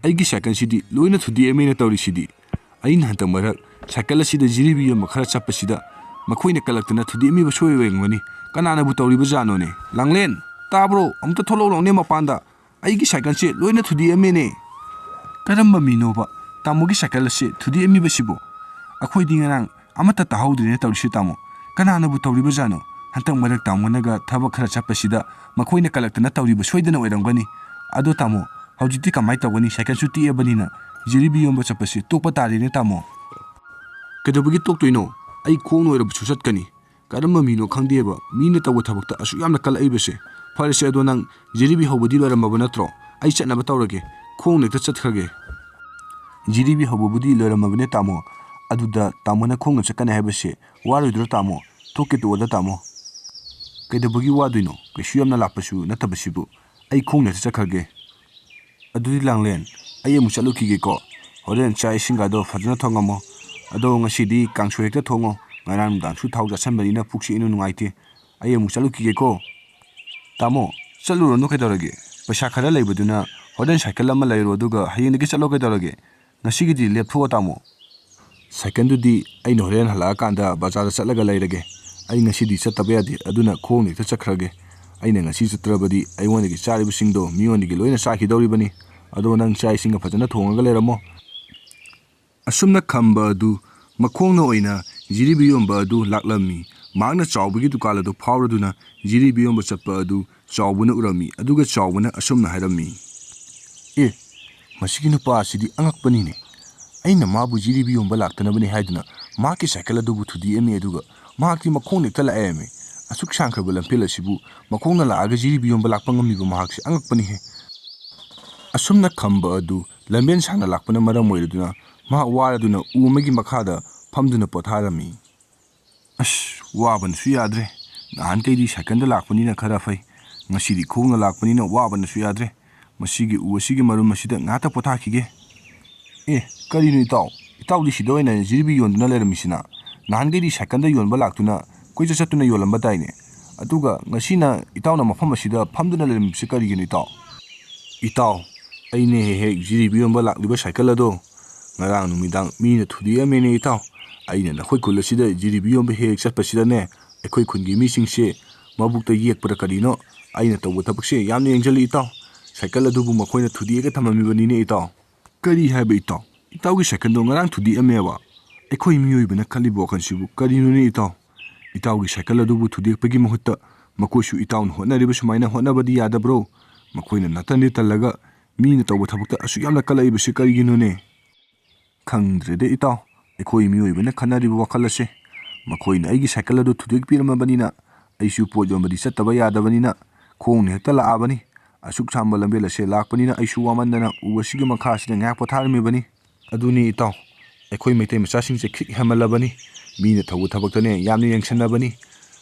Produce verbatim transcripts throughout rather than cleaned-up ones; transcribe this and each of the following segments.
ꯑꯩꯒꯤ ꯁꯥꯏꯀꯜꯁꯤꯗꯤ ꯂꯣꯏꯅ ꯊꯨꯗꯦꯛꯑꯝꯃꯦꯅ ꯇꯧꯔꯤꯁꯤꯗꯤ꯫ ꯑꯩꯅ ꯍꯟꯗꯛ ꯃꯔꯛ ꯁꯥꯏꯀꯜ ꯑꯁꯤꯗ ꯖꯤꯂꯤꯕꯤ ꯌꯣꯟꯕ ꯈꯔ ꯆꯠꯄꯁꯤꯗ ꯃꯈꯣꯏꯅ ꯀꯜꯂꯛꯇꯅ ꯊꯨꯗꯦꯛꯑꯝꯃꯤꯕ ꯁꯣꯏ ꯑꯣꯏꯔꯝꯒꯅꯤ꯫ ꯀꯅꯥꯅꯕꯨ ꯇꯧꯔꯤꯕꯖꯥꯠꯅꯣꯅꯦ? ꯂꯥꯡꯂꯦꯟ, ꯇꯥꯕ꯭ꯔꯣ? ꯑꯃꯨꯛꯇ ꯊꯣꯛꯂꯛꯎ ꯂꯥꯎꯅꯦ ꯃꯄꯥꯟꯗ꯫ ꯑꯩꯒꯤ ꯁꯥꯏꯀꯜꯁꯦ ꯂꯣꯏꯅ ꯊꯨꯗꯦꯛꯑꯝꯃꯦꯅꯦ꯫ ꯀꯔꯝꯕ ꯃꯤꯅꯣꯕ ꯇꯥꯃꯣꯒꯤ ꯁꯥꯏꯀꯜ ꯑꯁꯤ ꯊꯨꯗꯦꯛꯑꯝꯃꯤꯕꯁꯤꯕꯨ? ꯑꯩꯈꯣꯏꯗꯤ ꯉꯔꯥꯡ ꯑꯃꯠꯇ ꯇꯥꯍꯧꯗ꯭ꯔꯦꯅꯦ ꯇꯧꯔꯤꯁꯦ ꯇꯥꯃꯣ꯫ ꯀꯅꯥꯅꯕꯨ ꯇꯧꯔꯤꯕꯖꯥꯠꯅꯣ? ꯍꯟꯗꯛ ꯃꯔꯛ ꯇꯥꯃꯣꯅꯒ ꯊꯕꯛ ꯈꯔ ꯆꯠꯄꯁꯤꯗ ꯃꯈꯣꯏꯅ ꯀꯜꯂꯛꯇꯅ ꯇꯧꯔꯤꯕ ꯁꯣꯏꯗꯅ ꯑꯣꯏꯔꯝꯒꯅꯤ꯫ ꯑꯗꯣ ꯇꯥꯃꯣ, ꯍꯧꯖꯤꯛꯇꯤ ꯀꯃꯥꯏꯅ ꯇꯧꯒꯅꯤ? ꯁꯥꯏꯀꯜꯁꯨ ꯇꯦꯛꯑꯕꯅꯤꯅ ꯖꯤꯂꯤꯕꯤ ꯌꯣꯟꯕ ꯆꯠꯄꯁꯤ ꯇꯣꯛꯄ ꯇꯥꯔꯦꯅꯦ ꯇꯥꯃꯣ꯫ ꯀꯩꯗꯧꯕꯒꯤ ꯇꯣꯛꯇꯣꯏꯅꯣ? ꯑꯩ ꯈꯣꯡꯅ ꯑꯣꯏꯔꯕꯁꯨ ꯆꯠꯀꯅꯤ꯫ ꯀꯔꯝꯕ ꯃꯤꯅꯣ ꯈꯪꯗꯦꯕ, ꯃꯤꯅ ꯇꯧꯕ ꯊꯕꯛꯇ ꯑꯁꯨꯛ ꯌꯥꯝꯅ ꯀꯜꯂꯛꯏꯕꯁꯦ꯫ ꯐꯔꯦꯁꯦ, ꯑꯗꯣ ꯅꯪ ꯖꯤꯂꯤꯕꯤ ꯍꯧꯕꯗꯤ ꯂꯣꯏꯔꯝꯃꯕ ꯅꯠꯇ꯭ꯔꯣ? ꯑꯩ ꯆꯠꯅꯕ ꯇꯧꯔꯒꯦ, ꯈꯣꯡꯅ ꯍꯦꯛꯇ ꯆꯠꯈ꯭ꯔꯒꯦ꯫ ꯖꯤꯂꯤꯕꯤ ꯍꯧꯕꯕꯨꯗꯤ ꯂꯣꯏꯔꯝꯃꯕꯅꯦ ꯇꯥꯃꯣ, ꯑꯗꯨꯗ ꯇꯥꯃꯣꯅ ꯈꯣꯡꯅ ꯆꯠꯀꯅꯤ ꯍꯥꯏꯕꯁꯦ ꯋꯥꯔꯣꯏꯗ꯭ꯔꯣ ꯇꯥꯃꯣ? ꯊꯣꯛꯀꯦ ꯇꯣꯛꯑꯣꯗ ꯇꯥꯃꯣ꯫ ꯀꯩꯗꯧꯕꯒꯤ ꯋꯥꯗꯣꯏꯅꯣ? ꯀꯩꯁꯨ ꯌꯥꯝꯅ ꯂꯥꯞꯄꯁꯨ ꯅꯠꯇꯕꯁꯤꯕꯨ꯫ ꯑꯩ ꯈꯣꯡꯅ ꯍꯦꯛꯇ ꯆꯠꯈ꯭ꯔꯒꯦ꯫ ꯑꯗꯨꯗꯤ ꯂꯥꯡꯂꯦꯟ, ꯑꯩ ꯑꯃꯨꯛ ꯆꯠꯂꯨꯈꯤꯒꯦꯀꯣ꯫ ꯍꯣꯔꯦꯟ ꯆꯥꯛ ꯏꯁꯤꯡꯒꯗꯣ ꯐꯖꯅ ꯊꯣꯡꯉꯝꯃꯣ꯫ ꯑꯗꯣ ꯉꯁꯤꯗꯤ ꯀꯥꯡꯁꯣꯏ ꯍꯦꯛꯇ ꯊꯣꯡꯉꯣ꯫ ꯉꯔꯥꯡ ꯅꯨꯡꯗꯥꯡꯁꯨ ꯊꯥꯎ ꯆꯥꯁꯟꯕꯅꯤꯅ ꯄꯨꯛꯁꯦ ꯏꯅꯨꯡ ꯅꯨꯡꯉꯥꯏꯇꯦ꯫ ꯑꯩ ꯑꯃꯨꯛ ꯆꯠꯂꯨꯈꯤꯒꯦꯀꯣ꯫ ꯇꯥꯃꯣ, ꯆꯠꯂꯨꯔꯅꯨ ꯀꯩꯗꯧꯔꯒꯦ? ꯄꯩꯁꯥ ꯈꯔ ꯂꯩꯕꯗꯨꯅ ꯍꯣꯔꯦꯟ ꯁꯥꯏꯀꯜ ꯑꯃ ꯂꯩꯔꯣ, ꯑꯗꯨꯒ ꯍꯌꯦꯡꯗꯒꯤ ꯆꯠꯂꯣ ꯀꯩꯗꯧꯔꯒꯦ? ꯉꯁꯤꯒꯤꯗꯤ ꯂꯦꯞꯊꯣꯛꯑꯣ ꯇꯥꯃꯣ꯫ ꯁꯥꯏꯀꯜꯗꯨꯗꯤ ꯑꯩꯅ ꯍꯣꯔꯦꯟ ꯍꯜꯂꯛꯑꯀꯥꯟꯗ ꯕꯖꯥꯔꯗ ꯆꯠꯂꯒ ꯂꯩꯔꯒꯦ꯫ ꯑꯩ ꯉꯁꯤꯗꯤ ꯆꯠꯇꯕ ꯌꯥꯗꯦ, ꯑꯗꯨꯅ ꯈꯣꯡꯅ ꯍꯦꯛꯇ ꯆꯠꯈ꯭ꯔꯒꯦ꯫ ꯑꯩꯅ ꯉꯁꯤ ꯆꯠꯇ꯭ꯔꯕꯗꯤ ꯑꯩꯉꯣꯟꯗꯒꯤ ꯆꯥꯔꯤꯕꯁꯤꯡꯗꯣ ꯃꯤꯉꯣꯟꯗꯒꯤ ꯂꯣꯏꯅ ꯆꯥꯈꯤꯗꯧꯔꯤꯕꯅꯤ꯫ ꯑꯗꯣ ꯅꯪ ꯆꯥꯛ ꯏꯁꯤꯡꯒ ꯐꯖꯅ ꯊꯣꯡꯉꯒ ꯂꯩꯔꯝꯃꯣ꯫ ꯑꯁꯨꯝꯅ ꯈꯝꯕ ꯑꯗꯨ ꯃꯈꯣꯡꯅ ꯑꯣꯏꯅ ꯖꯤꯂꯤꯕꯤ ꯌꯣꯟꯕ ꯑꯗꯨ ꯂꯥꯛꯂꯝꯃꯤ꯫ ꯃꯍꯥꯛꯅ ꯆꯥꯎꯕꯒꯤ ꯗꯨꯀꯥꯟ ꯑꯗꯨ ꯐꯥꯎꯔꯗꯨꯅ ꯖꯤꯂꯤꯕꯤ ꯌꯣꯟꯕ ꯆꯠꯄ ꯑꯗꯨ ꯆꯥꯎꯕꯅ ꯎꯔꯝꯃꯤ, ꯑꯗꯨꯒ ꯆꯥꯎꯕꯅ ꯑꯁꯨꯝꯅ ꯍꯥꯏꯔꯝꯃꯤ, "ꯑꯦ, ꯃꯁꯤꯒꯤ ꯅꯨꯄꯥ ꯑꯁꯤꯗꯤ ꯑꯉꯛꯄꯅꯤꯅꯦ꯫ ꯑꯩꯅ ꯃꯥꯕꯨ ꯖꯤꯂꯤꯕꯤ ꯌꯣꯟꯕ ꯂꯥꯛꯇꯅꯕꯅꯤ ꯍꯥꯏꯗꯨꯅ ꯃꯍꯥꯛꯀꯤ ꯁꯥꯏꯀꯜ ꯑꯗꯨꯕꯨ ꯊꯨꯗꯦꯛꯑꯝꯃꯤ, ꯑꯗꯨꯒ ꯃꯍꯥꯛꯇꯤ ꯃꯈꯣꯡꯅ ꯍꯦꯛꯇ ꯂꯥꯛꯑꯦꯃꯤ꯫ ꯑꯁꯨꯛ ꯁꯥꯡꯈ꯭ꯔꯕ ꯂꯝꯐꯦꯜ ꯑꯁꯤꯕꯨ ꯃꯈꯣꯡꯅ ꯂꯥꯛꯑꯒ ꯖꯤꯂꯤꯕꯤ ꯌꯣꯟꯕ ꯂꯥꯛꯄ ꯉꯝꯃꯤꯕ ꯃꯍꯥꯛꯁꯤ ꯑꯉꯛꯄꯅꯤꯍꯦ"꯫ ꯑꯁꯨꯝꯅ ꯈꯝꯕ ꯑꯗꯨ ꯂꯝꯕꯦꯟ ꯁꯥꯡꯅ ꯂꯥꯛꯄꯅ ꯃꯔꯝ ꯑꯣꯏꯔꯗꯨꯅ ꯃꯍꯥꯛ ꯋꯥꯔꯗꯨꯅ ꯎ ꯑꯃꯒꯤ ꯃꯈꯥꯗ ꯐꯝꯗꯨꯅ ꯄꯣꯊꯥꯔꯝꯃꯤ꯫ "ꯑꯁ, ꯋꯥꯕꯅꯁꯨ ꯌꯥꯗ꯭ꯔꯦ꯫ ꯅꯍꯥꯟꯈꯩꯗꯤ ꯁꯥꯏꯀꯜꯗ ꯂꯥꯛꯄꯅꯤꯅ ꯈꯔ ꯐꯩ꯫ ꯉꯁꯤꯗꯤ ꯈꯣꯡꯅ ꯂꯥꯛꯄꯅꯤꯅ ꯋꯥꯕꯅꯁꯨ ꯌꯥꯗ꯭ꯔꯦ꯫ ꯃꯁꯤꯒꯤ ꯎ ꯑꯁꯤꯒꯤ ꯃꯔꯨꯝ ꯑꯁꯤꯗ ꯉꯥꯛꯇ ꯄꯣꯊꯥꯈꯤꯒꯦ꯫ ꯑꯦ, ꯀꯔꯤꯅꯣ ꯏꯇꯥꯎ? ꯏꯇꯥꯎꯗꯤ ꯁꯤꯗ ꯑꯣꯏꯅ ꯖꯤꯂꯤꯕꯤ ꯌꯣꯟꯗꯨꯅ ꯂꯩꯔꯝꯃꯤꯁꯤꯅ? ꯅꯍꯥꯟꯈꯩꯗꯤ ꯁꯥꯏꯀꯜꯗ ꯌꯣꯟꯕ ꯂꯥꯛꯇꯨꯅ ꯀꯣꯏꯆꯠ ꯆꯠꯇꯨꯅ ꯌꯣꯜꯂꯝꯕ ꯇꯥꯏꯅꯦ꯫ ꯑꯗꯨꯒ ꯉꯁꯤꯅ ꯏꯇꯥꯎꯅ ꯃꯐꯝ ꯑꯁꯤꯗ ꯐꯝꯗꯨꯅ ꯂꯩꯔꯝꯃꯤꯕꯁꯤ ꯀꯔꯤꯒꯤꯅꯣ ꯏꯇꯥꯎ?" "ꯏꯇꯥꯎ, ꯑꯩꯅꯦ ꯍꯦꯛ ꯍꯦꯛ ꯖꯤꯔꯤꯕꯤ ꯌꯣꯟꯕ ꯂꯥꯛꯂꯤꯕ ꯁꯥꯏꯀꯜ ꯑꯗꯣ꯫ ꯉꯔꯥꯡ ꯅꯨꯃꯤꯗꯥꯡ ꯃꯤꯅ ꯊꯨꯗꯦꯛꯑꯝꯃꯦꯅꯦ ꯏꯇꯥꯎ꯫ ꯑꯩꯅ ꯅꯈꯣꯏ ꯈꯨꯜ ꯑꯁꯤꯗ ꯖꯤꯔꯤꯕꯤ ꯌꯣꯟꯕ ꯍꯦꯛ ꯍꯦꯛ ꯆꯠꯄꯁꯤꯗꯅꯦ, ꯑꯩꯈꯣꯏ ꯈꯨꯟꯒꯤ ꯃꯤꯁꯤꯡꯁꯦ ꯃꯕꯨꯛꯇ ꯌꯦꯛꯄ꯭ꯔꯥ ꯀꯔꯤꯅꯣ, ꯑꯩꯅ ꯇꯧꯕ ꯊꯕꯛꯁꯦ ꯌꯥꯝꯅ ꯌꯦꯡꯁꯤꯜꯂꯤ ꯏꯇꯥꯎ꯫ ꯁꯥꯏꯀꯜ ꯑꯗꯨꯕꯨ ꯃꯈꯣꯏꯅ ꯊꯨꯗꯦꯛꯑꯒ ꯊꯝꯃꯝꯃꯤꯕꯅꯤꯅꯦ ꯏꯇꯥꯎ꯫ ꯀꯔꯤ ꯍꯥꯏꯕ ꯏꯇꯥꯎ? ꯏꯇꯥꯎꯒꯤ ꯁꯥꯏꯀꯜꯗꯣ ꯉꯔꯥꯡ ꯊꯨꯗꯦꯛꯑꯝꯃꯦꯕ? ꯑꯩꯈꯣꯏ ꯃꯤꯑꯣꯏꯕꯅ ꯈꯜꯂꯤꯕ ꯋꯥꯈꯜꯁꯤꯕꯨ ꯀꯔꯤꯅꯣꯅꯦ ꯏꯇꯥꯎ? ꯏꯇꯥꯎꯒꯤ ꯁꯥꯏꯀꯜ ꯑꯗꯨꯕꯨ ꯊꯨꯗꯦꯛꯄꯒꯤ ꯃꯍꯨꯠꯇ ꯃꯈꯣꯏꯁꯨ ꯏꯇꯥꯎꯅ ꯍꯣꯠꯅꯔꯤꯕ ꯁꯨꯃꯥꯏꯅ ꯍꯣꯠꯅꯕꯗꯤ ꯌꯥꯗꯕ꯭ꯔꯣ? ꯃꯈꯣꯏꯅ ꯅꯥꯇꯟꯗꯤ ꯇꯜꯂꯒ ꯃꯤꯅ ꯇꯧꯕ ꯊꯕꯛꯇ ꯑꯁꯨꯛ ꯌꯥꯝꯅ ꯀꯜꯂꯛꯏꯕꯁꯤ ꯀꯔꯤꯒꯤꯅꯣꯅꯦ? ꯈꯪꯗ꯭ꯔꯦꯗ ꯏꯇꯥꯎ, ꯑꯩꯈꯣꯏ ꯃꯤꯑꯣꯏꯕꯅ ꯈꯟꯅꯔꯤꯕ ꯋꯥꯈꯜ ꯑꯁꯦ꯫ ꯃꯈꯣꯏꯅ ꯑꯩꯒꯤ ꯁꯥꯏꯀꯜ ꯑꯗꯨ ꯊꯨꯗꯦꯛꯄꯤꯔꯝꯃꯕꯅꯤꯅ ꯑꯩꯁꯨ ꯄꯣꯠ ꯌꯣꯟꯕꯗꯤ ꯆꯠꯇꯕ ꯌꯥꯗꯕꯅꯤꯅ ꯈꯣꯡꯅ ꯍꯦꯛꯇ ꯂꯥꯛꯑꯕꯅꯤ꯫ ꯑꯁꯨꯛ ꯁꯥꯡꯕ ꯂꯝꯕꯦꯜ ꯑꯁꯦ ꯂꯥꯛꯄꯅꯤꯅ ꯑꯩꯁꯨ ꯋꯥꯃꯟꯗꯅ ꯎ ꯑꯁꯤꯒꯤ ꯃꯈꯥꯁꯤꯗ ꯉꯥꯏꯍꯥꯛ ꯄꯣꯊꯥꯔꯝꯃꯤꯕꯅꯤ꯫ ꯑꯗꯨꯅꯤ ꯏꯇꯥꯎ, ꯑꯩꯈꯣꯏ ꯃꯩꯇꯩ ꯃꯆꯥꯁꯤꯡꯁꯦ ꯈꯤꯛ ꯍꯦꯟꯃꯜꯂꯕꯅꯤ꯫ ꯃꯤꯅ ꯇꯧꯕ ꯊꯕꯛꯇꯅꯦ ꯌꯥꯝꯅ ꯌꯦꯡꯁꯤꯟꯅꯕꯅꯤ꯫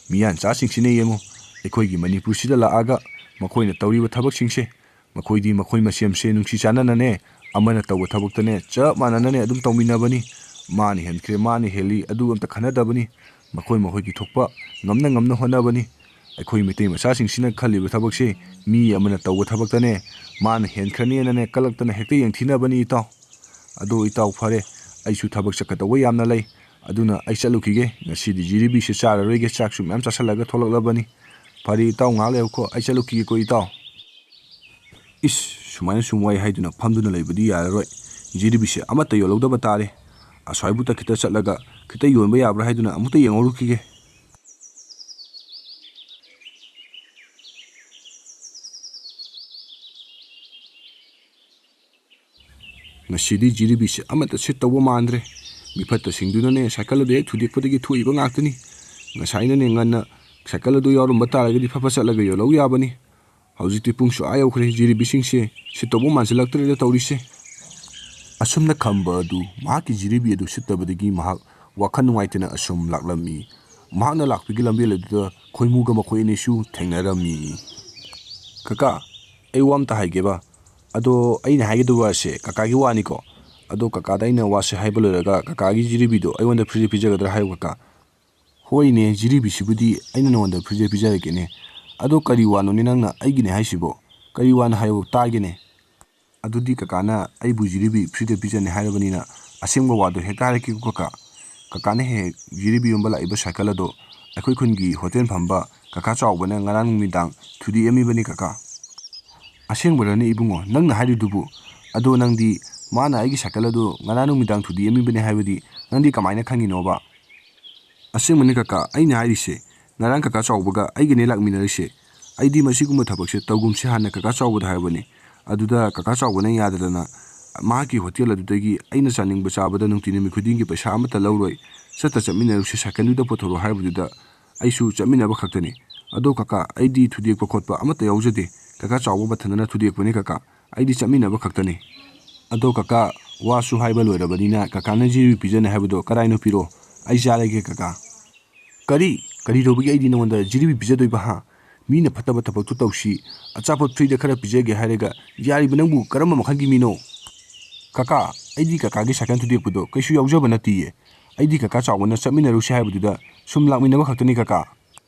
ꯃꯤꯌꯥꯟꯆꯥꯁꯤꯡꯁꯤꯅ ꯌꯦꯡꯉꯨ, ꯑꯩꯈꯣꯏꯒꯤ ꯃꯅꯤꯄꯨꯔꯁꯤꯗ ꯂꯥꯛꯑꯒ ꯃꯈꯣꯏꯅ ꯇꯧꯔꯤꯕ ꯊꯕꯛꯁꯤꯡꯁꯦ꯫ ꯃꯈꯣꯏꯗꯤ ꯃꯈꯣꯏ ꯃꯁꯦꯝꯁꯦ ꯅꯨꯡꯁꯤ ꯆꯥꯟꯅꯅꯅꯦ, ꯑꯃꯅ ꯇꯧꯕ ꯊꯕꯛꯇꯅꯦ ꯆꯞ ꯃꯥꯟꯅꯅꯅꯦ ꯑꯗꯨꯝ ꯇꯧꯃꯤꯟꯅꯕꯅꯤ꯫ ꯃꯥꯅ ꯍꯦꯟꯈ꯭ꯔꯦ, ꯃꯥꯅ ꯍꯦꯜꯂꯤ, ꯑꯗꯨ ꯑꯝꯇ ꯈꯟꯅꯗꯕꯅꯤ꯫ ꯃꯈꯣꯏ ꯃꯈꯣꯏꯒꯤ ꯊꯣꯛꯄ ꯉꯝꯅ ꯉꯝꯅ ꯍꯣꯠꯅꯕꯅꯤ꯫ ꯑꯩꯈꯣꯏ ꯃꯩꯇꯩ ꯃꯆꯥꯁꯤꯡꯁꯤꯅ ꯈꯜꯂꯤꯕ ꯊꯕꯛꯁꯦ ꯃꯤ ꯑꯃꯅ ꯇꯧꯕ ꯊꯕꯛꯇꯅꯦ ꯃꯥꯅ ꯍꯦꯟꯈ꯭ꯔꯅꯦꯅꯅꯦ ꯀꯜꯂꯛꯇꯅ ꯍꯦꯛꯇ ꯌꯦꯡꯊꯤꯅꯕꯅꯤ ꯏꯇꯥꯎ꯫ ꯑꯗꯣ ꯏꯇꯥꯎ ꯐꯔꯦ, ꯑꯩꯁꯨ ꯊꯕꯛ ꯆꯠꯀꯗꯧꯕ ꯌꯥꯝꯅ ꯂꯩ꯫ ꯑꯗꯨꯅ ꯑꯩ ꯆꯠꯂꯨꯈꯤꯒꯦ꯫ ꯉꯁꯤꯗꯤ ꯖꯤꯂꯤꯕꯤꯁꯦ ꯆꯥꯔꯔꯣꯏꯒꯦ, ꯆꯥꯛꯁꯨ ꯃꯌꯥꯝ ꯆꯥꯁꯤꯜꯂꯒ ꯊꯣꯛꯂꯛꯂꯕꯅꯤ꯫ ꯐꯔꯦ ꯏꯇꯥꯎ, ꯉꯥꯏꯍꯥꯛ ꯂꯩꯌꯨꯀꯣ, ꯑꯩ ꯆꯠꯂꯨꯈꯤꯒꯦꯀꯣ ꯏꯇꯥꯎ꯫ ꯏꯁ, ꯁꯨꯃꯥꯏꯅ ꯁꯨꯝ ꯋꯥꯏ ꯍꯥꯏꯗꯨꯅ ꯐꯝꯗꯨꯅ ꯂꯩꯕꯗꯤ ꯌꯥꯔꯔꯣꯏ꯫ ꯖꯤꯂꯤꯕꯤꯁꯦ ꯑꯃꯠꯇ ꯌꯣꯜꯍꯧꯗꯕ ꯇꯥꯔꯦ꯫ ꯑꯁ꯭ꯋꯥꯏꯕꯨꯛꯇ ꯈꯤꯇ ꯆꯠꯂꯒ ꯈꯤꯇ ꯌꯣꯟꯕ ꯌꯥꯕ꯭ꯔꯥ ꯍꯥꯏꯗꯨꯅ ꯑꯃꯨꯛꯇ ꯌꯦꯡꯍꯧꯔꯨꯈꯤꯒꯦ꯫ ꯉꯁꯤꯗꯤ ꯖꯤꯂꯤꯕꯤꯁꯦ ꯑꯃꯠꯇ ꯁꯤꯠꯇꯧꯕ ꯃꯥꯟꯗ꯭ꯔꯦ꯫ ꯃꯤꯐꯠꯇꯁꯤꯡꯗꯨꯅꯅꯦ ꯁꯥꯏꯀꯜ ꯑꯗꯨ ꯍꯦꯛ ꯊꯨꯗꯦꯛꯄꯗꯒꯤ ꯊꯣꯛꯏꯕ ꯉꯥꯛꯇꯅꯤ꯫ ꯉꯁꯥꯏꯅꯅꯦ ꯉꯟꯅ ꯁꯥꯏꯀꯜ ꯑꯗꯨ ꯌꯥꯎꯔꯝꯕ ꯇꯥꯔꯒꯗꯤ ꯐꯠ ꯐꯠ ꯆꯠꯂꯒ ꯌꯣꯜꯍꯧ ꯌꯥꯕꯅꯤ꯫ ꯍꯧꯖꯤꯛꯇꯤ ꯄꯨꯡꯁꯨ ꯑꯥ ꯌꯧꯈ꯭ꯔꯦ, ꯖꯤꯂꯤꯕꯤꯁꯤꯡꯁꯦ ꯁꯤꯠꯇꯧꯕ ꯃꯥꯟꯁꯤꯜꯂꯛꯇ꯭ꯔꯦꯗ ꯇꯧꯔꯤꯁꯦ꯫ ꯑꯁꯨꯝꯅ ꯈꯝꯕ ꯑꯗꯨ ꯃꯍꯥꯛꯀꯤ ꯖꯤꯂꯤꯕꯤ ꯑꯗꯨ ꯁꯤꯠꯇꯕꯗꯒꯤ ꯃꯍꯥꯛ ꯋꯥꯈꯜ ꯅꯨꯡꯉꯥꯏꯇꯅ ꯑꯁꯨꯝ ꯂꯥꯛꯂꯝꯃꯤ꯫ ꯃꯍꯥꯛꯅ ꯂꯥꯛꯄꯒꯤ ꯂꯝꯕꯦꯜ ꯑꯗꯨꯗ ꯈꯣꯏꯃꯨꯒ ꯃꯈꯣꯏ ꯑꯅꯤꯁꯨ ꯊꯦꯡꯅꯔꯝꯃꯤ꯫ "ꯀꯀꯥ, ꯑꯩ ꯋꯥ ꯑꯝꯇ ꯍꯥꯏꯒꯦꯕ꯫ ꯑꯗꯣ ꯑꯩꯅ ꯍꯥꯏꯒꯗꯕ ꯋꯥꯁꯦ ꯀꯀꯥꯒꯤ ꯋꯥꯅꯤꯀꯣ꯫ ꯑꯗꯣ ꯀꯀꯥꯗ ꯑꯩꯅ ꯋꯥꯁꯦ ꯍꯥꯏꯕ ꯂꯣꯏꯔꯒ ꯀꯀꯥꯒꯤ ꯖꯤꯂꯤꯕꯤꯗꯣ ꯑꯩꯉꯣꯟꯗ ꯐ꯭ꯔꯤꯗ ꯄꯤꯖꯒꯗ꯭ꯔꯥ ꯍꯥꯏꯌꯨ ꯀꯀꯥ?" "ꯍꯣꯏꯅꯦ, ꯖꯤꯂꯤꯕꯤꯁꯤꯕꯨꯗꯤ ꯑꯩꯅ ꯅꯉꯣꯟꯗ ꯐ꯭ꯔꯤꯗ ꯄꯤꯖꯔꯒꯦꯅꯦ꯫ ꯑꯗꯣ ꯀꯔꯤ ꯋꯥꯅꯣꯅꯦ ꯅꯪꯅ ꯑꯩꯒꯤꯅꯦ ꯍꯥꯏꯁꯤꯕꯣ? ꯀꯔꯤ ꯋꯥꯅꯣ ꯍꯥꯏꯌꯣ ꯇꯥꯒꯦꯅꯦ?" ꯑꯗꯨꯗꯤ ꯀꯀꯥꯅ ꯑꯩꯕꯨ ꯖꯤꯂꯤꯕꯤ ꯐ꯭ꯔꯤꯗ ꯄꯤꯖꯅꯤ ꯍꯥꯏꯔꯕꯅꯤꯅ ꯑꯁꯦꯡꯕ ꯋꯥꯗꯣ ꯍꯦꯛꯇ ꯍꯥꯏꯔꯛꯀꯦꯀꯣ ꯀꯀꯥ꯫ ꯀꯀꯥꯅ ꯍꯦꯛ ꯍꯦꯛ ꯖꯤꯂꯤꯕꯤ ꯌꯣꯟꯕ ꯂꯥꯛꯏꯕ ꯁꯥꯏꯀꯜ ꯑꯗꯣ ꯑꯩꯈꯣꯏ ꯈꯨꯟꯒꯤ ꯍꯣꯇꯦꯜ ꯐꯝꯕ ꯀꯀꯥ ꯆꯥꯎꯕꯅ ꯉꯔꯥꯡ ꯅꯨꯃꯤꯗꯥꯡ ꯊꯨꯗꯦꯛꯑꯝꯃꯤꯕꯅꯤ ꯀꯀꯥ꯫ ꯑꯁꯦꯡꯕꯔꯅꯦ ꯏꯕꯨꯡꯉꯣ, ꯅꯪꯅ ꯍꯥꯏꯔꯤꯗꯨꯕꯨ? ꯑꯗꯣ ꯅꯪꯗꯤ ꯃꯥꯅ ꯑꯩꯒꯤ ꯁꯥꯏꯀꯜ ꯑꯗꯨ ꯉꯔꯥꯡ ꯅꯨꯃꯤꯗꯥꯡ ꯊꯨꯗꯦꯛꯑꯝꯃꯤꯕꯅꯦ ꯍꯥꯏꯕꯗꯤ ꯅꯪꯗꯤ ꯀꯃꯥꯏꯅ ꯈꯪꯉꯤꯅꯣꯕ? ꯑꯁꯦꯡꯕꯅꯤ ꯀꯀꯥ, ꯑꯩꯅ ꯍꯥꯏꯔꯤꯁꯦ, ꯉꯔꯥꯡ ꯀꯀꯥ ꯆꯥꯎꯕꯒ ꯑꯩꯒꯅꯦ ꯂꯥꯛꯃꯤꯟꯅꯔꯤꯁꯦ꯫ ꯑꯩꯗꯤ ꯃꯁꯤꯒꯨꯝꯕ ꯊꯕꯛꯁꯦ ꯇꯧꯒꯨꯝꯁꯦ ꯍꯥꯟꯅ ꯀꯀꯥ ꯆꯥꯎꯕꯗ ꯍꯥꯏꯔꯕꯅꯤ꯫ ꯑꯗꯨꯗ ꯀꯀꯥ ꯆꯥꯎꯕꯅ ꯌꯥꯗꯗꯅ ꯃꯍꯥꯛꯀꯤ ꯍꯣꯇꯦꯜ ꯑꯗꯨꯗꯒꯤ ꯑꯩꯅ ꯆꯥꯅꯤꯡꯕ ꯆꯥꯕꯗ ꯅꯨꯡꯇꯤ ꯅꯨꯃꯤꯠ ꯈꯨꯗꯤꯡꯒꯤ ꯄꯩꯁꯥ ꯑꯃꯠꯇ ꯂꯧꯔꯣꯏ, ꯆꯠꯇ ꯆꯠꯃꯤꯟꯅꯔꯨꯁꯦ, ꯁꯥꯏꯀꯜꯗꯨꯗ ꯄꯨꯊꯣꯔꯛꯑꯣ ꯍꯥꯏꯕꯗꯨꯗ ꯑꯩꯁꯨ ꯆꯠꯃꯤꯟꯅꯕ ꯈꯛꯇꯅꯤ꯫ ꯑꯗꯣ ꯀꯀꯥ, ꯑꯩꯗꯤ ꯊꯨꯗꯦꯛꯄ ꯈꯣꯠꯄ ꯑꯃꯠꯇ ꯌꯥꯎꯖꯗꯦ꯫ ꯀꯀꯥ ꯆꯥꯎꯕ ꯃꯊꯟꯗꯅ ꯊꯨꯗꯦꯛꯄꯅꯤ ꯀꯀꯥ꯫ ꯑꯩꯗꯤ ꯆꯠꯃꯤꯟꯅꯕ ꯈꯛꯇꯅꯤ꯫ ꯑꯗꯣ ꯀꯀꯥ, ꯋꯥꯁꯨ ꯍꯥꯏꯕ ꯂꯣꯏꯔꯕꯅꯤꯅ ꯀꯀꯥꯅ ꯖꯤꯂꯤꯕꯤ ꯄꯤꯖꯅꯤ ꯍꯥꯏꯕꯗꯣ ꯀꯗꯥꯏꯅꯣ ꯄꯤꯔꯣ, ꯑꯩ ꯆꯥꯔꯒꯦ ꯀꯀꯥ꯫ ꯀꯔꯤ? ꯀꯔꯤ ꯇꯧꯕꯒꯤ ꯑꯩꯗꯤ ꯅꯉꯣꯟꯗ ꯖꯤꯂꯤꯕꯤ ꯄꯤꯖꯗꯣꯏꯕ ꯍꯥ? ꯃꯤꯅ ꯐꯠꯇꯕ ꯊꯕꯛꯇꯨ ꯇꯧꯁꯤ, ꯑꯆꯥꯄꯣꯠ ꯐ꯭ꯔꯤꯗ ꯈꯔ ꯄꯤꯖꯒꯦ ꯍꯥꯏꯔꯒ ꯌꯥꯔꯤꯕ ꯅꯪꯕꯨ ꯀꯔꯝꯕ ꯃꯈꯜꯒꯤ ꯃꯤꯅꯣ? ꯀꯀꯥ, ꯑꯩꯗꯤ ꯀꯀꯥꯒꯤ ꯁꯥꯏꯀꯜ ꯊꯨꯗꯦꯛꯄꯗꯣ ꯀꯩꯁꯨ ꯌꯥꯎꯖꯕ ꯅꯠꯇꯤꯌꯦ꯫ ꯑꯩꯗꯤ ꯀꯀꯥ ꯆꯥꯎꯕꯅ ꯆꯠꯃꯤꯟꯅꯔꯨꯁꯤ ꯍꯥꯏꯕꯗꯨꯗ ꯁꯨꯝ ꯂꯥꯛꯃꯤꯟꯅꯕ ꯈꯛꯇꯅꯤ ꯀꯀꯥ꯫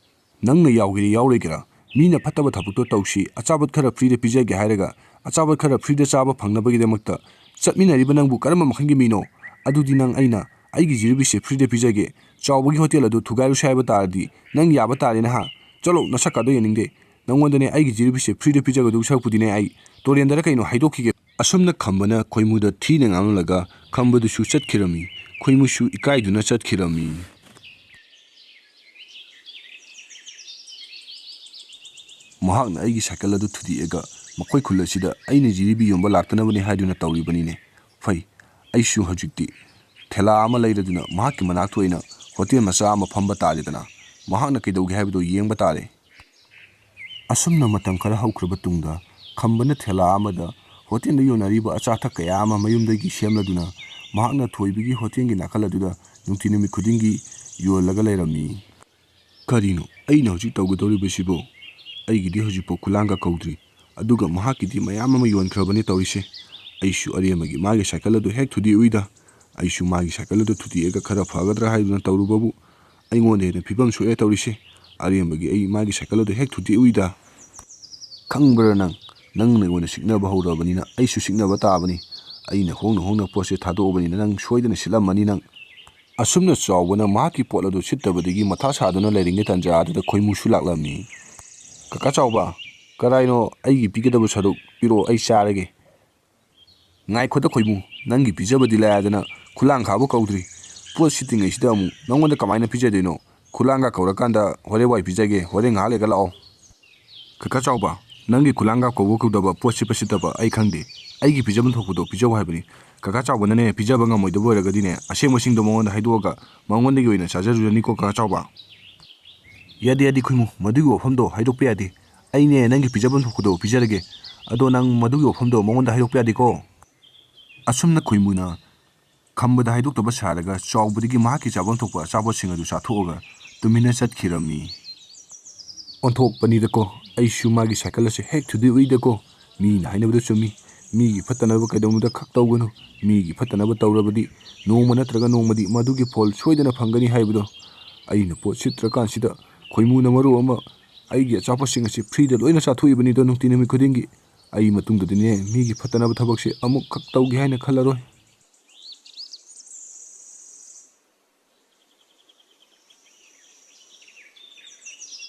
ꯅꯪꯅ ꯌꯥꯎꯒꯦꯔꯥ ꯌꯥꯎꯔꯣꯏꯒꯦꯔꯥ, ꯃꯤꯅ ꯐꯠꯇꯕ ꯊꯕꯛꯇꯣ ꯇꯧꯁꯤ, ꯑꯆꯥꯄꯣꯠ ꯈꯔ ꯐ꯭ꯔꯤꯗ ꯄꯤꯖꯒꯦ ꯍꯥꯏꯔꯒ ꯑꯆꯥꯄꯣꯠ ꯈꯔ ꯐ꯭ꯔꯤꯗ ꯆꯥꯕ ꯐꯪꯅꯕꯒꯤꯗꯃꯛꯇ ꯆꯠꯃꯤꯟꯅꯔꯤꯕ ꯅꯪꯕꯨ ꯀꯔꯝꯕ ꯃꯈꯜꯒꯤ ꯃꯤꯅꯣ? ꯑꯗꯨꯗꯤ ꯅꯪ ꯑꯩꯅ ꯑꯩꯒꯤ ꯖꯤꯂꯤꯕꯤꯁꯦ ꯐ꯭ꯔꯤꯗ ꯄꯤꯖꯒꯦ, ꯆꯥꯎꯕꯒꯤ ꯍꯣꯇꯦꯜ ꯑꯗꯨ ꯊꯨꯒꯥꯏꯔꯨꯁꯦ ꯍꯥꯏꯕ ꯇꯥꯔꯗꯤ ꯅꯪ ꯌꯥꯕ ꯇꯥꯔꯦ ꯅꯍꯥ꯫ ꯆꯠꯂꯣ, ꯅꯁꯛꯀꯥꯗꯣ ꯌꯦꯡꯅꯤꯡꯗꯦ꯫ ꯅꯪꯉꯣꯟꯗꯅꯦ ꯑꯩꯒꯤ ꯖꯤꯂꯤꯕꯤꯁꯦ ꯐ꯭ꯔꯤꯗ ꯄꯤꯖꯒꯗꯧ ꯁꯔꯨꯛꯄꯨꯗꯤꯅꯦ ꯑꯩ ꯇꯨꯔꯦꯟꯗꯔ ꯀꯩꯅꯣ ꯍꯩꯗꯣꯛꯈꯤꯒꯦ꯫ ꯑꯁꯨꯝꯅ ꯈꯝꯕꯅ ꯈꯣꯏꯃꯨꯗ ꯊꯤꯅ ꯉꯥꯡꯂꯝꯂꯒ ꯈꯝꯕꯗꯨꯁꯨ ꯆꯠꯈꯤꯔꯝꯃꯤ꯫ ꯈꯣꯏꯃꯨꯁꯨ ꯏꯀꯥꯏꯗꯨꯅ ꯆꯠꯈꯤꯔꯝꯃꯤ꯫ ꯃꯍꯥꯛꯅ ꯑꯩꯒꯤ ꯁꯥꯏꯀꯜ ꯑꯗꯨ ꯊꯨꯗꯦꯛꯑꯒ ꯃꯈꯣꯏ ꯈꯨꯜ ꯑꯁꯤꯗ ꯑꯩꯅ ꯖꯤꯂꯤꯕꯤ ꯌꯣꯟꯕ ꯂꯥꯛꯇꯅꯕꯅꯤ ꯍꯥꯏꯗꯨꯅ ꯇꯧꯔꯤꯕꯅꯤꯅꯦ꯫ ꯐꯩ, ꯑꯩꯁꯨ ꯍꯧꯖꯤꯛꯇꯤ ꯊꯦꯂꯥ ꯑꯃ ꯂꯩꯔꯗꯨꯅ ꯃꯍꯥꯛꯀꯤ ꯃꯅꯥꯛꯇ ꯑꯣꯏꯅ ꯍꯣꯇꯦꯜ ꯃꯆꯥ ꯑꯃ ꯐꯝꯕ ꯇꯥꯔꯦꯗꯅ꯫ ꯃꯍꯥꯛꯅ ꯀꯩꯗꯧꯒꯦ ꯍꯥꯏꯕꯗꯨ ꯌꯦꯡꯕ ꯇꯥꯔꯦ꯫ ꯑꯁꯨꯝꯅ ꯃꯇꯝ ꯈꯔ ꯍꯧꯈ꯭ꯔꯕ ꯇꯨꯡꯗ ꯈꯝꯕꯅ ꯊꯦꯂꯥ ꯑꯃꯗ ꯍꯣꯇꯦꯜꯗ ꯌꯣꯟꯅꯔꯤꯕ ꯑꯆꯥ ꯑꯊꯛ ꯀꯌꯥ ꯑꯃ ꯃꯌꯨꯝꯗꯒꯤ ꯁꯦꯝꯂꯗꯨꯅ ꯃꯍꯥꯛꯅ ꯊꯣꯏꯕꯒꯤ ꯍꯣꯇꯦꯜꯒꯤ ꯅꯥꯀꯜ ꯑꯗꯨꯗ ꯅꯨꯡꯇꯤ ꯅꯨꯃꯤꯠ ꯈꯨꯗꯤꯡꯒꯤ ꯌꯣꯜꯂꯒ ꯂꯩꯔꯝꯃꯤ꯫ ꯀꯔꯤꯅꯣ ꯑꯩꯅ ꯍꯧꯖꯤꯛ ꯇꯧꯒꯗꯧꯔꯤꯕꯁꯤꯕꯣ? ꯑꯩꯒꯤꯗꯤ ꯍꯧꯖꯤꯛꯐꯥꯎ ꯈꯨꯂꯥꯡꯒ ꯀꯧꯗ꯭ꯔꯤ, ꯑꯗꯨꯒ ꯃꯍꯥꯛꯀꯤꯗꯤ ꯃꯌꯥꯝ ꯑꯃ ꯌꯣꯟꯈ꯭ꯔꯕꯅꯤ ꯇꯧꯔꯤꯁꯦ꯫ ꯑꯩꯁꯨ ꯑꯔꯦꯝꯕꯒꯤ ꯃꯥꯒꯤ ꯁꯥꯏꯀꯜ ꯑꯗꯨ ꯍꯦꯛ ꯊꯨꯗꯦꯛꯎꯏꯗ꯫ ꯑꯩꯁꯨ ꯃꯥꯒꯤ ꯁꯥꯏꯀꯜ ꯑꯗꯨ ꯊꯨꯗꯦꯛꯑꯒ ꯈꯔ ꯐꯒꯗ꯭ꯔꯥ ꯍꯥꯏꯗꯨꯅ ꯇꯧꯔꯨꯕꯕꯨ ꯑꯩꯉꯣꯟꯗ ꯍꯦꯟꯅ ꯐꯤꯕꯝ ꯁꯣꯛꯑꯦ ꯇꯧꯔꯤꯁꯦ꯫ ꯑꯔꯦꯝꯕꯒꯤ ꯑꯩ ꯃꯥꯒꯤ ꯁꯥꯏꯀꯜ ꯑꯗꯨ ꯍꯦꯛ ꯊꯨꯗꯦꯛꯎꯏꯗ꯫ ꯈꯪꯕ꯭ꯔꯥ ꯅꯪ? "ꯅꯪꯅ ꯑꯩꯉꯣꯟꯗ ꯁꯤꯡꯅꯕ ꯍꯧꯔꯕꯅꯤꯅ ꯑꯩꯁꯨ ꯁꯤꯡꯅꯕ ꯇꯥꯕꯅꯤ꯫ ꯑꯩꯅ ꯍꯣꯡꯅ ꯍꯣꯡꯅ ꯄꯣꯠꯁꯦ ꯊꯥꯗꯣꯛꯑꯕꯅꯤꯅ ꯅꯪ ꯁꯣꯏꯗꯅ ꯁꯤꯠꯂꯝꯃꯅꯤ ꯅꯪ"꯫ ꯑꯁꯨꯝꯅ ꯆꯥꯎꯕꯅ ꯃꯍꯥꯛꯀꯤ ꯄꯣꯠ ꯑꯗꯨ ꯁꯤꯠꯇꯕꯗꯒꯤ ꯃꯊꯥ ꯁꯥꯗꯨꯅ ꯂꯩꯔꯤꯉꯩ ꯇꯥꯟꯖꯥ ꯑꯗꯨꯗ ꯈꯣꯏꯃꯨꯁꯨ ꯂꯥꯛꯂꯝꯃꯤ꯫ "ꯀꯀꯥ ꯆꯥꯎꯕ, ꯀꯔꯥꯏꯅꯣ ꯑꯩꯒꯤ ꯄꯤꯒꯗꯕ ꯁꯔꯨꯛ? ꯄꯤꯔꯛꯑꯣ, ꯑꯩ ꯆꯥꯔꯒꯦ"꯫ "ꯉꯥꯏꯈꯣꯗ ꯈꯣꯏꯃꯨ, ꯅꯪꯒꯤ ꯄꯤꯖꯕꯗꯤ ꯂꯥꯏꯗꯅ ꯈꯨꯂꯥꯡ ꯈꯥꯕ ꯀꯧꯗ꯭ꯔꯤ꯫ ꯄꯣꯠ ꯁꯤꯠꯇ꯭ꯔꯤꯉꯩꯁꯤꯗ ꯑꯃꯨꯛ ꯅꯪꯉꯣꯟꯗ ꯀꯃꯥꯏꯅ ꯄꯤꯖꯗꯣꯏꯅꯣ? ꯈꯨꯂꯥꯡꯒ ꯀꯧꯔꯀꯥꯟꯗ ꯍꯣꯔꯦꯟ ꯋꯥꯏ ꯄꯤꯖꯒꯦ, ꯍꯣꯔꯦꯟ ꯉꯥꯏꯍꯥꯛ ꯂꯩꯔꯒ ꯂꯥꯛꯑꯣ"꯫ "ꯀꯀꯥ ꯆꯥꯎꯕ, ꯅꯪꯒꯤ ꯈꯨꯂꯥꯡꯒ ꯀꯧꯕ ꯀꯧꯗꯕ, ꯄꯣꯠ ꯁꯤꯠꯄ ꯁꯤꯠꯇꯕ ꯑꯩ ꯈꯪꯗꯦ꯫ ꯑꯩꯒꯤ ꯄꯤꯖꯐꯝ ꯊꯣꯛꯄꯗꯣ ꯄꯤꯖꯧ ꯍꯥꯏꯕꯅꯤ꯫ ꯀꯀꯥ ꯆꯥꯎꯕꯅꯅꯦ ꯄꯤꯖꯕ ꯉꯝꯃꯣꯏꯗꯕ ꯑꯣꯏꯔꯒꯗꯤꯅꯦ, ꯑꯁꯦꯡꯕꯁꯤꯡꯗꯣ ꯃꯉꯣꯟꯗ ꯍꯥꯏꯗꯣꯛꯑꯒ ꯃꯉꯣꯟꯗꯒꯤ ꯑꯣꯏꯅ ꯆꯥꯖꯔꯨꯔꯅꯤꯀꯣ ꯀꯀꯥ ꯆꯥꯎꯕ"꯫ "ꯌꯥꯗꯦ, ꯌꯥꯗꯦ ꯈꯣꯏꯃꯨ, ꯃꯗꯨꯒꯤ ꯋꯥꯐꯝꯗꯣ ꯍꯥꯏꯗꯣꯛꯄ ꯌꯥꯗꯦ꯫ ꯑꯩꯅꯦ ꯅꯪꯒꯤ ꯄꯤꯖꯐꯝ ꯊꯣꯛꯄꯗꯣ ꯄꯤꯖꯔꯒꯦ꯫ ꯑꯗꯣ ꯅꯪ ꯃꯗꯨꯒꯤ ꯋꯥꯐꯝꯗꯣ ꯃꯉꯣꯟꯗ ꯍꯥꯏꯗꯣꯛꯄ ꯌꯥꯗꯦꯀꯣ"꯫ ꯑꯁꯨꯝꯅ ꯈꯣꯏꯃꯨꯅ ꯈꯝꯕꯗ ꯍꯥꯏꯗꯣꯛꯇꯕ ꯁꯥꯔꯒ ꯆꯥꯎꯕꯗꯒꯤ ꯃꯍꯥꯛꯀꯤ ꯆꯥꯐꯝ ꯊꯣꯛꯄ ꯑꯆꯥꯄꯣꯠꯁꯤꯡ ꯑꯗꯨ ꯆꯥꯊꯣꯛꯑꯒ ꯇꯨꯃꯤꯟꯅ ꯆꯠꯈꯤꯔꯝꯃꯤ꯫ "ꯑꯣꯟꯊꯣꯛꯄꯅꯤꯗꯀꯣ, ꯑꯩꯁꯨ ꯃꯥꯒꯤ ꯁꯥꯏꯀꯜ ꯑꯁꯦ ꯍꯦꯛ ꯊꯨꯗꯦꯛ ꯎꯏꯗꯀꯣ꯫ ꯃꯤꯅ ꯍꯥꯏꯅꯕꯗ ꯆꯨꯝꯃꯤ, ꯃꯤꯒꯤ ꯐꯠꯇꯅꯕ ꯀꯩꯗꯧꯅꯨꯡꯗ ꯈꯛ ꯇꯧꯒꯅꯨ꯫ ꯃꯤꯒꯤ ꯐꯠꯇꯅꯕ ꯇꯧꯔꯕꯗꯤ ꯅꯣꯡꯃ ꯅꯠꯇ꯭ꯔꯒ ꯅꯣꯡꯃꯗꯤ ꯃꯗꯨꯒꯤ ꯐꯣꯜ ꯁꯣꯏꯗꯅ ꯐꯪꯒꯅꯤ ꯍꯥꯏꯕꯗꯣ꯫ ꯑꯩꯅ ꯄꯣꯠ ꯁꯤꯠꯇ꯭ꯔꯀꯥꯟꯁꯤꯗ ꯈꯣꯏꯃꯨꯅ ꯃꯔꯨ ꯑꯃ ꯑꯩꯒꯤ ꯑꯆꯥꯄꯣꯠꯁꯤꯡ ꯑꯁꯤ ꯐ꯭ꯔꯤꯗ ꯂꯣꯏꯅ ꯆꯥꯊꯣꯛꯏꯕꯅꯤꯗꯣ ꯅꯨꯡꯇꯤ ꯅꯨꯃꯤꯠ ꯈꯨꯗꯤꯡꯒꯤ꯫ ꯑꯩ ꯃꯇꯨꯡꯗꯗꯤꯅꯦ ꯃꯤꯒꯤ ꯐꯠꯇꯅꯕ ꯊꯕꯛꯁꯦ ꯑꯃꯨꯛꯈꯛ ꯇꯧꯒꯦ ꯍꯥꯏꯅ ꯈꯜꯂꯔꯣꯏ"꯫